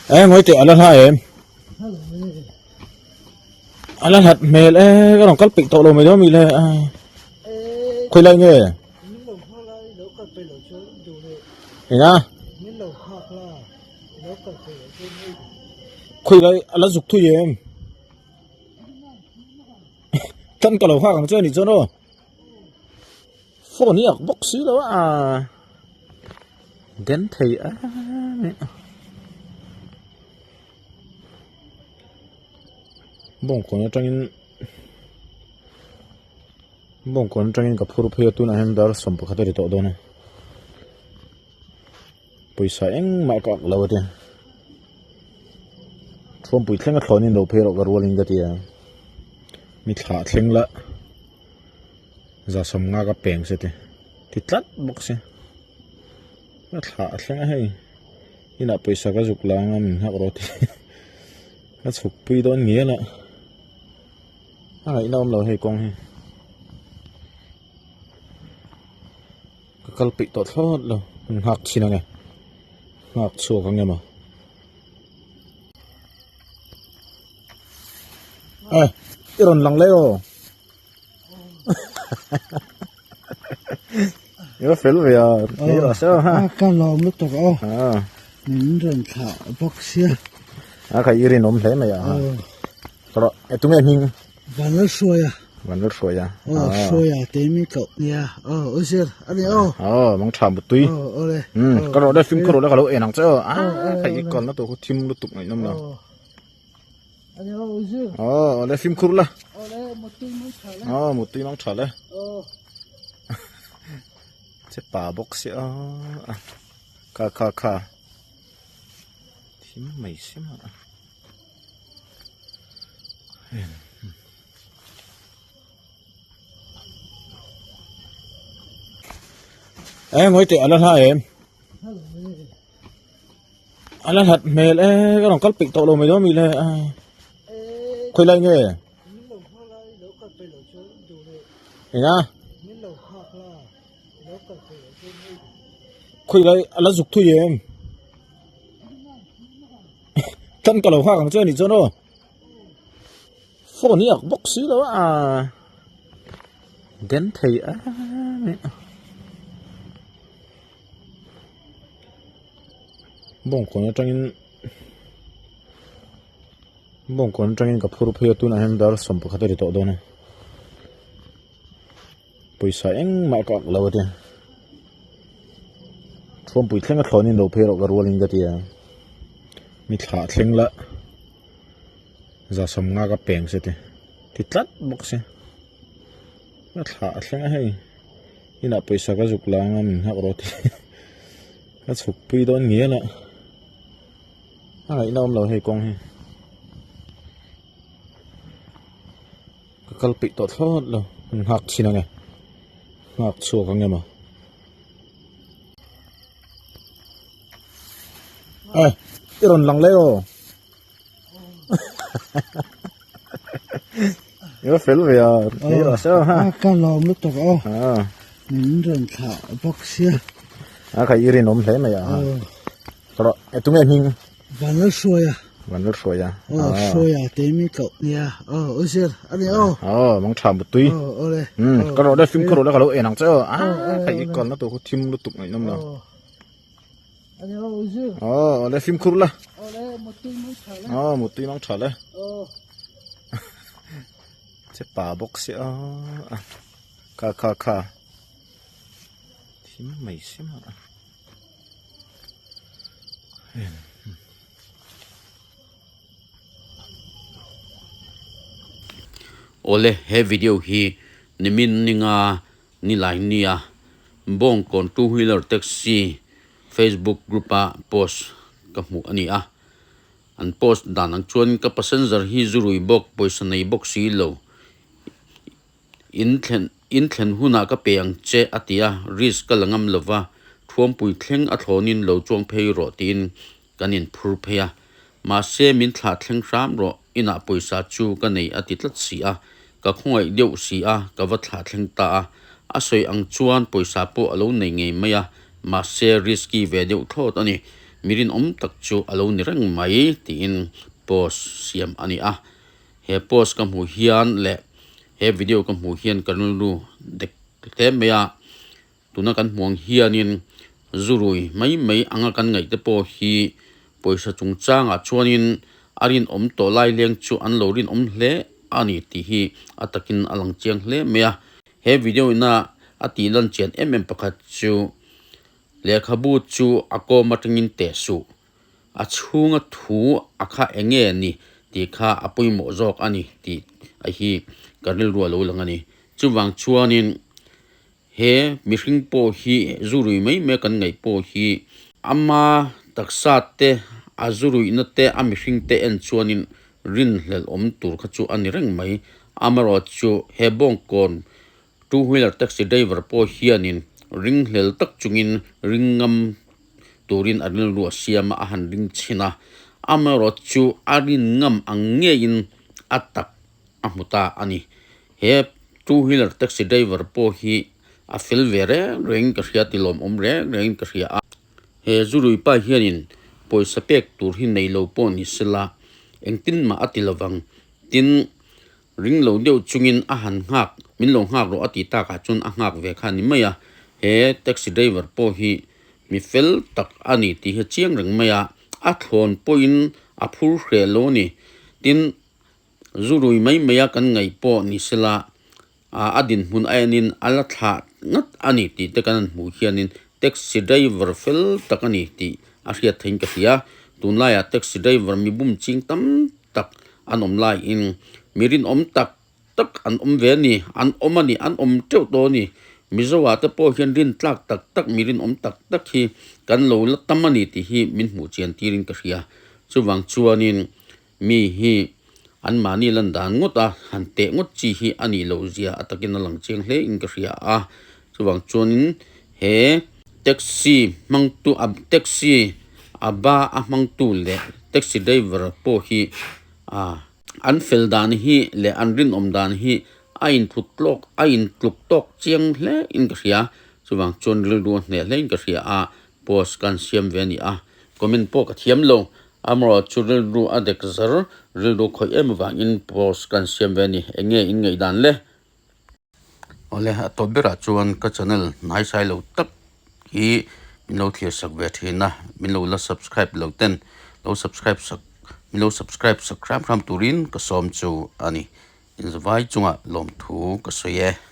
E ngawi teh ala hla em? Ala hlat hmel e ka rawn kal peih tawh lo mai dawn mi le a. Khawi lai nge? Enga? Khawi lai ala zuk thui em? Tan ka lo nghak ang che anih chuan aw. Phone hi ak bawk si lo a den thei a bawngkawn atangin bawngkawn atangin ka phur phei a tunah hian dar 11 a ri tawh dawn a pawisa engmah ka ak lo a tia thuampui thleng a thlawn in lo phei rawh ka rualin ka ti a mi thlah thleng lah. Za 50 ka peng se ti ti tlat bawk se a thlah a thleng a hei inah pawisa ka zuk la anga min nghak rawh ti a chhuk pui dawn ngial a a ngaihna awm lo hei kawng hi ka kal peih tawh thlawt lo min nghak chhin ange nghak chhuak ange maw. E i rawn lang leh aw. Yo fel ve a ni ra sa ha. Ka lawm lutuk aw. Min rawn thlah bawk sia. A kha i rinawm hle mai a. Rawh e tunge hming? Vanlalhruaia. Vanlalhruaia. Aw Hruaia te mi koh nia. Aw u sir ani aw. Aw mang tha mutui. Aw awle. Ka rawh le fimkhur rawh le ka lo en ang che aw. A kha i kalna tur khu thim lutuk ngaihnawm lo. Aw le fimkhur la. Aw mutui mang tha le. Che pa bawk si a. Kha kha kha. Thim mai si ma. E ngawi teh ala hla em. A la hlat hmel e ka rawn kal peih tawh lo mai dawn mi le a khawi lai nge enga khawi lai a la zuk thui em tan ka lo nghak ang che anih chuan aw phone hi ak bawk si lo a den thei a. Bawngkawn atangin bawngkawn atangin ka phur phei a tunah hian dar 11 a ri tawh dawn a pawisa engmah ka ak lo a tia thuampui thleng a thlawn in lo phei rawh ka rualin ka ti a mi thlah thleng lah za 50 ka peng se ti ti tlat bawk se a thlah thleng a hei. Inah pawisa ka zuk la anga min nghak rawh ti a chhuk pui dawn ngial a a ngaihna awm lo hei kawng hi ka kal peih tawh thlawt lo min nghak chhin ange nghak chhuak ange maw e i rawn lang leh aw. Yo fel ve a ni ra sa ha. Ka lawm lutuk aw. Min rawn thlah bawk sia. A kha i rinawm hle mai a. Rawh e tunge hming? Vanlalhruaia. Vanlalhruaia. Aw Hruaia te mi koh nia. Aw u sir ani aw. Aw mang tha mutui. Aw awle. Ka rawh le fimkhur rawh le ka lo en ang che aw. A kha i kalna tur khu thim lutuk ngaihnawm lo. Aw le fimkhur la. Aw mutui mang tha le. Che pa bawk si a. Kha kha kha. Thim mai si ma. Awle he video hi nimin ninga Nilai nia Bawngkawn two wheeler taxi Facebook group a post ka hmuh a ni a, an post dan ang chuan ka passenger hi zu rui bawk pawisa nei bawk si lo in thlen in thlen hunah ka pe ang che a ti a, risk ka la ngam lova thuampui thleng a thlawnin lo chuang phei rawh tiin kan inphur phei a, mahse min thlah thleng hram rawh, inah pawisa chu ka nei a ti tlat si a, ka khawngaih deuh si a, ka va thlah thleng ta a, a sawi ang chuan pawisa pawh a lo nei ngei mai a, mahse risky ve deuh thlawt a ni. Mi rinawm tak chu a lo ni reng mai tiin post siam a ni a. He post ka hmuh hian leh he video ka hmuh hian ka rilru dek hle mai a. Tuna kan hmuh ang hianin zurui mai mai anga kan ngaih te pawh hi pawisa chungchangah chuanin a rinawm tawh lai leng chu an lo rinawm hle a ni tih hi a takin a lang chiang hle mai a. He video ina a tih lan chian em em pakhat chu lehkhabu chu a kawm atangin teh suh. A chhunga thu a kha eng nge ni tih kha a pawimawh zawk a ni tih a hi ka rilru a lo lang a ni. Chuvang chuanin He mihring pawh hi zu rui mai mai kan ngaih pawh hi ama taksa te a zu ruihna te a mihring te en chuanin rinhlelh awm tur kha chu a ni reng mai. Amaherawhchu he Bawngkawn two wheeler taxi driver pawh hianin ringhlel tak chungin ring ngam turin a rilru a siam a, a han ring chhin a. Amaherawhchu a rin ngam ang ngeiin a tak a hmu ta a ni. He two wheeler taxi driver pawh hi a fel ve reng rengin ka hria tilawmawm reng rengin ka hria a. He zurui pa hianin pawisa pek tur hi nei lo pawh ni sela engtin mah a ti lovang. Tin, ring lo deuh chungin a han nghak, min lo nghak rawh a ti takah chuan a nghak ve kha a ni mai a. He taxi driver pawh hi mi fel tak a ni tih hi a chiang reng mai a, a thlawn pawhin a phur hreh lo a ni. Tin, Zu rui mai mai a kan ngaih pawh ni sela a dinhmun a enin a la thlah ngat a ni tih te kan han hmuh hianin taxi driver fel tak a ni tih a hriat theihin ka hria. Tunlaiah taxi driver mi bum ching tam tak an awm laiin mi rinawm tak tak an awm ve a ni, an awm a ni, an awm teuh tawh a ni. Mizoah te pawh hian rintlak tak tak mi rinawm tak tak hi kan lo la tam a ni tih hi min hmuh chian tirin ka hria. Chuvang chuanin Mi hi anmahni lan dan ngawt a, han teh ngawt chi hi a nih loh zia a takin a lang chiang hle in ka hria a. Chuvang chuanin he taxi hmangtu a taxi a ba a hmangtu leh taxi driver pawh hi ah an fel dan hi leh an rinawm dan hi a intluk tlawk a intluk tawk chiang hle in ka hria. Chuvang chuan rilru a hneh hle in ka hria a. Post kan siam ve a ni a, comment pawh ka thiam lo. Amarawh chu rilru a dek zar, rilru khawih em avangin post kan siam ve a ni. Eng nge in ngaihdan le? Awle, a tawp berah chuan ka channel hnaisai lo tak hi min lo thlir sak ve thin a, min lo la subscribe lo ten lo subscribe sak min lo subscribe sak hram hram turin ka sawm chu a ni. Inzavai chungah lawmthu ka sawi e.